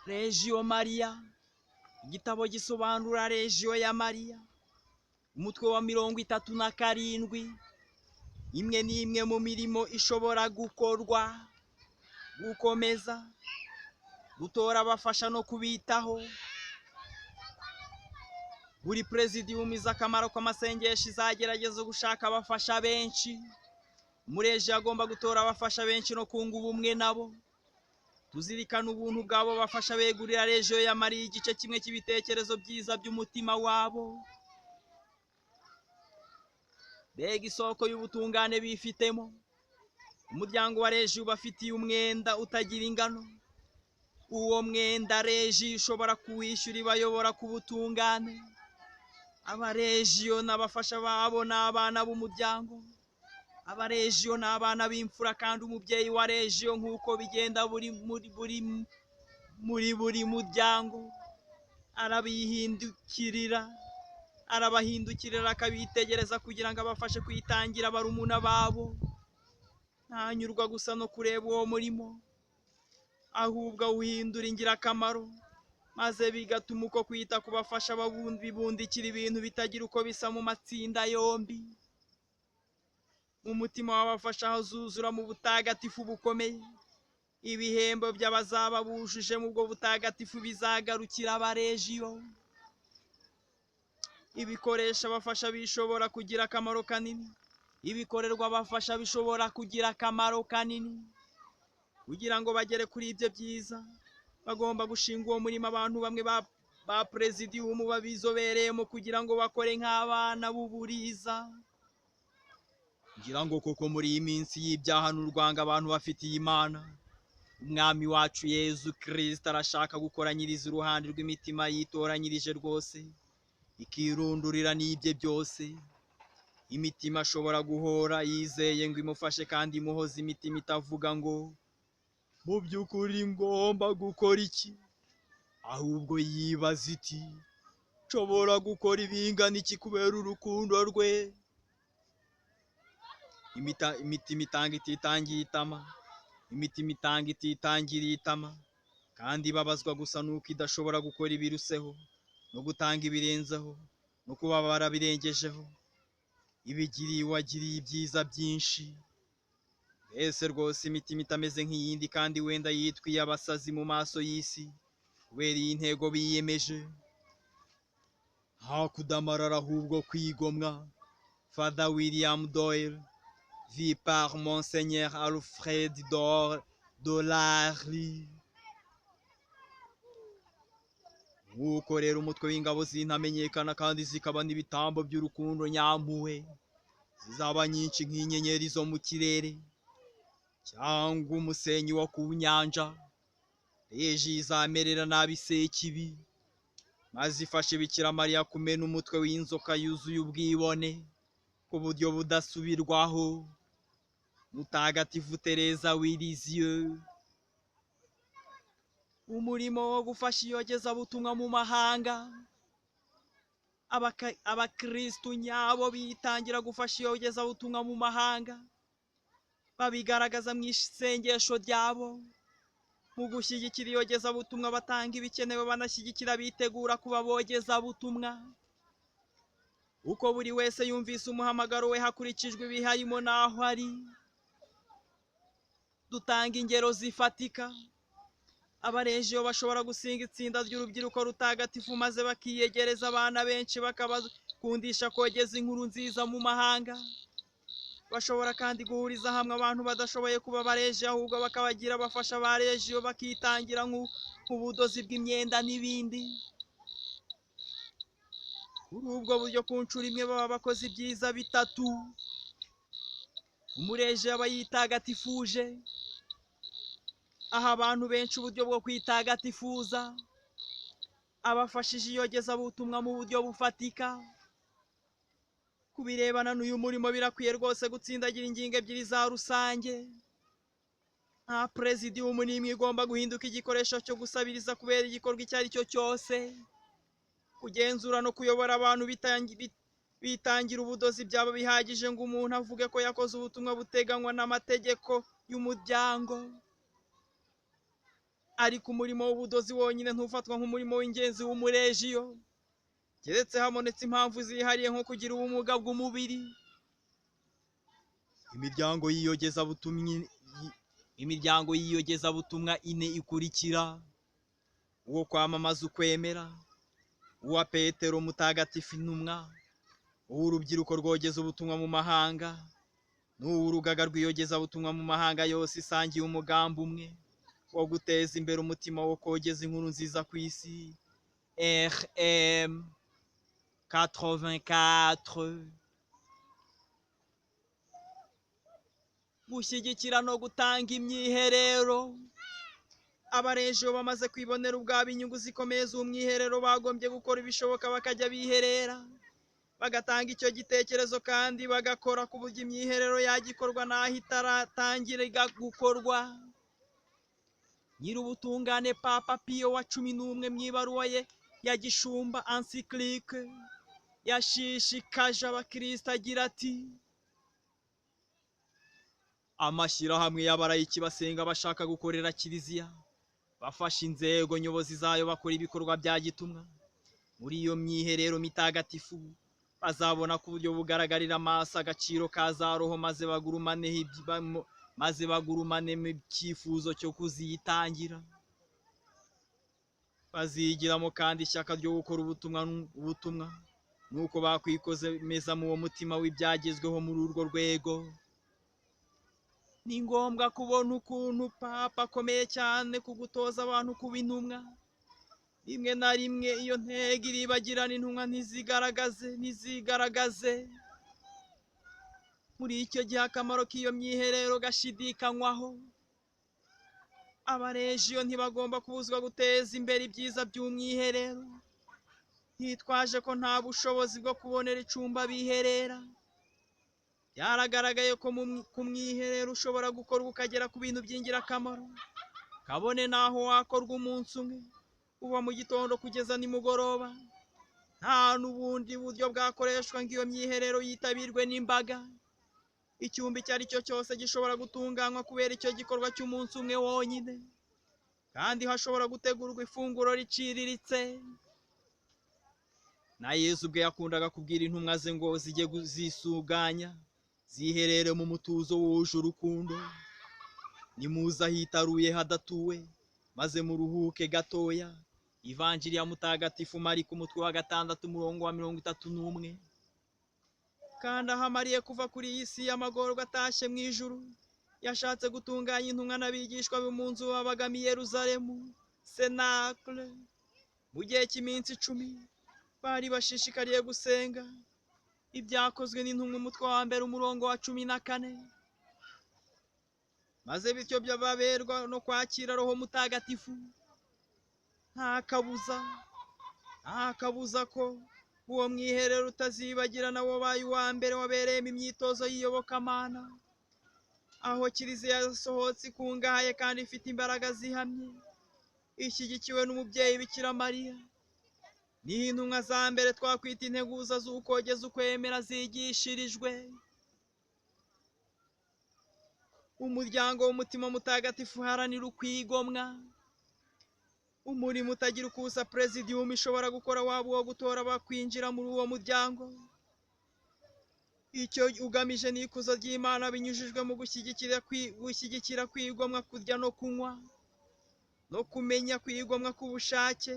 Legio Maria, igitabo gisobanura Legio ya Mariya, umutwe wa 37, imwe n'imwe mu mirimo ishobora gukorwa: gukomeza, gutora abafasha no kubitaho. Buri Praesidium izi akamaro k'amasengesho izagerageza gushaka abafasha benshi. Umureji agomba gutora abafasha benshi no kunga ubumwe nabo. Tuzirikana ubuntu bwabo bafasha begurira Legio ya Mariya igice kimwe cy'ibitekerezo byiza by'umutima wabo. Mbega isoko y'ubutungane bifitemo! Umuryango wa Legio ubafitiye umwenda utagira ingano. Uwo mwenda Legio ishobora kuwishyura ibayobora ku butungane. Abarejiyo n'abafasha babo ni abana b'umuryango. Abarejiyo ni abana b'imfura, kandi umubyeyi wa Legio, nk'uko bigenda muri buri muryango, arabahindukirira akabitegereza kugira ngo abafashe kwitangira barumuna babo. Ntanyurwa gusa no kureba uwo murimo, ahubwo awuhindura ingirakamaro, maze bigatuma uko kwita ku bafasha bibundikira ibintu bitagira uko bisa mu matsinda yombi. Mu mutima w'abafasha hazuzura mu butagatifu bukomeye. Ibihembo by'abazaba bujuje mu bwo butagatifu bizagarukira abarejiyo. Ibikoresha abafasha bishobora kugira akamaro kanini. Ibikorerwa abafasha bishobora kugira akamaro kanini. Kugira ngo bagere kuri ibyo byiza, bagomba gushinga uwo murimo abantu bamwe ba Praesidium babizobereyemo, kugira ngo bakore nk'abana b'uburiza. Ngira ngo koko muri iyi minsi y'ibyaha n'urwanga abantu bafitiye Imana, Umwami wacu Yezu Kristo arashaka gukoranyiriza uruhande rw'imitima yitoranyirije rwose, ikirundurira n'ibye byose. Imitima ashobora guhora yizeye ngo imufashe kandi imuhoze, imitima itavuga ngo mu by'ukuri ngomba gukora iki, ahubwo yibaza iti nshobora gukora ibingana iki kubera urukundo rwe. Imitima itanga ititangiye itama, imitima itanga ititangiriye itama, kandi ibabazwa gusa nuko idashobora gukora ibiruseho no gutanga ibirenzeho no kubabara birengejeho. Ibigiriye uwagiriye ibyiza byinshi. Mbese rwose imitima itameze nk'iyindi, kandi wenda yitwa iy'abasazi mu maso y'isi kubera iyi ntego biyemeje. Nta kudamarara ahubwo kwigomwa. Father William Doyle, vu par Monseigneur Alfred Dolarly. Nk'uko rero umutwe w'ingabo zintamenyekana kandi zikaba n'ibitambo by'urukundo nyampuhwe, zizaba nyinshi nk'inyenyeri zo mu kirere cyangwa umusenyi wo ku nyanja. Legio izamerera nabi Sekibi, maze ifashe Bikira Mariya kumena umutwe w'inzoka yuzuye ubwibone ku buryo budasubirwaho. Mutagatifu Teresa w'i Lisieux. Umurimo wo gufasha iyogezabutumwa mu mahanga. Abakristu nyabo bitangira gufasha iyogezabutumwa mu mahanga, babigaragaza mu isengesho ryabo, mu gushyigikira iyogezabutumwa batanga ibikenewe, banashyigikira bitegura kuba bogezabutumwa. Uko buri wese yumvise umuhamagaro we hakurikijwe ibihe arimo n'aho ari. Dutanga ingero zifatika. Abarejiyo bashobora gusinga itsinda ry'urubyiruko rutagatifu maze bakiyegereza abana benshi bakabakundisha kogeza inkuru nziza mu mahanga. Bashobora kandi guhuriza hamwe abantu badashoboye kuba abarejiyo, ahubwo bakabagira abafasha ba Legio, bakitangira nk'ubudozi bw'imyenda n'ibindi. Kuri ubwo buryo ku nshuro imwe baba bakoze ibyiza bitatu. Umureji aba yitagatifuje, aha abantu benshi uburyo bwo kwitagatifuza, abafashije iyogezabutumwa mu buryo bufatika. Kubirebana n'uyu murimo birakwiye rwose gutsindagira ingingo ebyiri za rusange. Nta Praesidium n'imwe igomba guhinduka igikoresho cyo gusabiriza kubera igikorwa icyo ari cyo cyose. Kugenzura no kuyobora abantu bitangira ubudozi byaba bihagije ngo umuntu avuge ko yakoze ubutumwa buteganywa n'amategeko y'umuryango. Ariko umurimo w'ubudozi wonyine ntufatwa nk'umurimo w'ingenzi w'umurejiyo, keretse habonetse impamvu zihariye nko kugira ubumuga bw'umubiri. Imiryango y'iyogezabutumwa ine ikurikira: uwo kwamamaza ukwemera, uwa Petero Mutagatifu intumwa, uw'urubyiruko rwogeza ubutumwa mu mahanga, n'uw'urugaga rw'iyogezabutumwa mu mahanga yose isangiye umugambi umwe wo guteza imbere umutima wo kogeza inkuru nziza ku isi. RM 84. Gushyigikira no gutanga imyiherero. Abarejiyo bamaze kwibonera ubwabo inyungu zikomeye z'umwiherero bagombye gukora ibishoboka bakajya biherera, bagatanga icyo gitekerezo kandi bagakora ku buryo imyiherero yajya ikorwa n'aho itaratangira gukorwa. Nyir'ubutungane Papa Piyo wa 11 mu ibaruwa ye ya gishumba encyclique yashishikaje abakristo agira ati: amashyirahamwe y'abarayiki basenga bashaka gukorera kiliziya bafashe inzego nyobozi zayo bakora ibikorwa bya gitumwa. Muri iyo myiherero mitagatifu bazabona ku buryo bugaragarira amaso agaciro ka za roho, maze bagurumane mu cyifuzo cyo kuziyitangira. Bazigiramo kandi ishyaka ryo gukora ubutumwa nuko bakwikomeza mu mutima w'ibyagezweho muri urwo rwego. Ni ngombwa kubona ukuntu Papa akomeye cyane ku gutoza abantu kuba intumwa. Rimwe na rimwe iyo ntego iribagirana, intumwa ntizigaragaze. Muri icyo gihe akamaro k'iyo myiherero gashidikanywaho. Abarejiyo ntibagomba kubuzwa guteza imbere ibyiza by'umwiherero, hitwaje ko nta bushobozi bwo kubonera icumba biherera. Byaragaragaye ko ku mwiherero ushobora gukorwa ukagera ku bintu by'ingirakamaro, kabone n'aho wakorwa umunsi umwe, kuva mu gitondo kugeza nimugoroba. Nta n'ubundi buryo bwakoreshwa ngo iyo myiherero yitabirwe n'imbaga. Icyumba icyo ari cyo cyose gishobora gutunganywa kubera icyo gikorwa cy'umunsi umwe wonyine, kandi hashobora gutegurwa ifunguro riciriritse. Na Yezu ubwe yakundaga kubwira intumwa ze ngo zijye zisuganya, ziherere mu mutuzo wuje urukundo. Nimuze ahitaruye hadatuwe, maze muruhuke gatoya. Ivanjiri ya Mutagatifu Mariko umutwe wa 6 umurongo wa 31. Kandi aho amariye kuva kuri iyi si y'amagorwa atashye mu ijuru, yashatse gutunganya intumwa n'abigishwa be mu nzu babagamo i Yerusalemu, Cenacle. Mu gihe cy'iminsi 10 bari bashishikariye gusenga. Ibyakozwe n'intumwa umutwe wa 1 umurongo wa 14. Maze bityo baberwa no kwakira Roho Mutagatifu. Nta kabuza ko uwo mwiherero utazibagirana wabaye uwa mbere wabereyemo imyitozo y'iyobokamana, aho kiliziya yasohotse ikungahaye kandi ifite imbaraga zihamye, ishyigikiwe n'umubyeyi Bikira Mariya. Niho intumwa za mbere twakwita integuza z'ukogeza ukwemera zigishirijwe. Umuryango w'umutima mutagatifu uharanira ukwigomwa. Umurimo utagira ukusa Presidium ishobora gukora waba uwo gutora bakwinjira muri uwo muryango. Icyo ugamije ni ikuzo ry'Imana binyujijwe mu gushyigikira kwigomwa kurya no kunywa, no kumenya kwigomwa k'ubushake.